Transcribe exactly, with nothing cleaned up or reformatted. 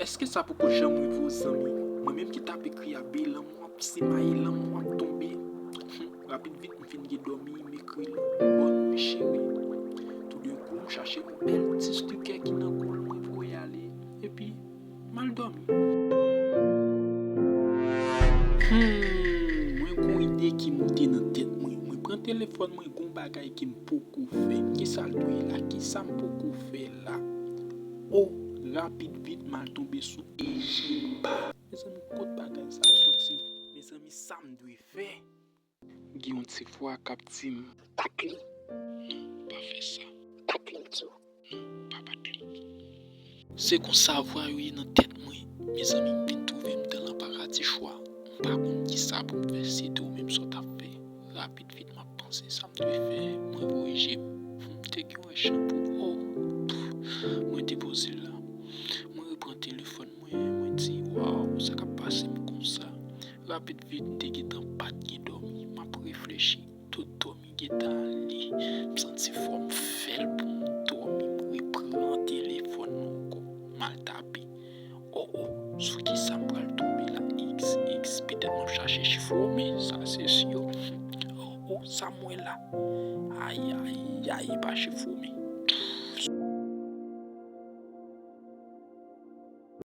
Èske sa poko janm rive w, zanmi? Mwen menm ki t ap ekri a, be lanmou ap simaye, lanmou ap tonbe. Hum, rapid vit, m fin gen dòmi, m ekri l. Bòn nwi, cheri. Toudenkou, m chache yon bèl ti stikè ki nan kou l, mwen voye ale. Epi, m al dòmi. Hum, mwen gon ide ki moute nan tèt mwen. Mwen pran telefòn mwen, gon bagay ke m poko fè. Kisa l dwe ye la? Kisa m poko fè la? O, rapid vit, m al tonbe sou Ejiba. Mezanmi, kot bagay sa a soti? Mezanmi, sa m dwe fè? Gen yon ti vwa k ap di m, "Bat li." Non, pa fè sa. "Bat li," m di w. Non, pa bat li. Se konsa vwa yo ye nan tèt mwen. Mezanmi, m vin twouve m dan lan paradi chwa. M pa konn kisa pou m fè, si se te ou menm sa w t ap fè. Rapid vit, m ap panse sa m dwe fè. Mwen voye je m. M te gen yon chanpou. O, pff, mwen depoze l la. Mwen repran telefòn mwen, mwen di, "Waw, sa k ap pase m konsa?" Rapid vit, m te gentan pa t gen dòmi. M ap reflechi. Tout dòmi gentan ale. M santi fò m fè l pou m dòmi. M repran telefòn nan ankò. M al tape. O, o, sou kisa m pral tonbe la? X, X, petèt m ap chache chif women, sa se si. O, o, sa m wè la? Ay, ay, ay, e pa chif women.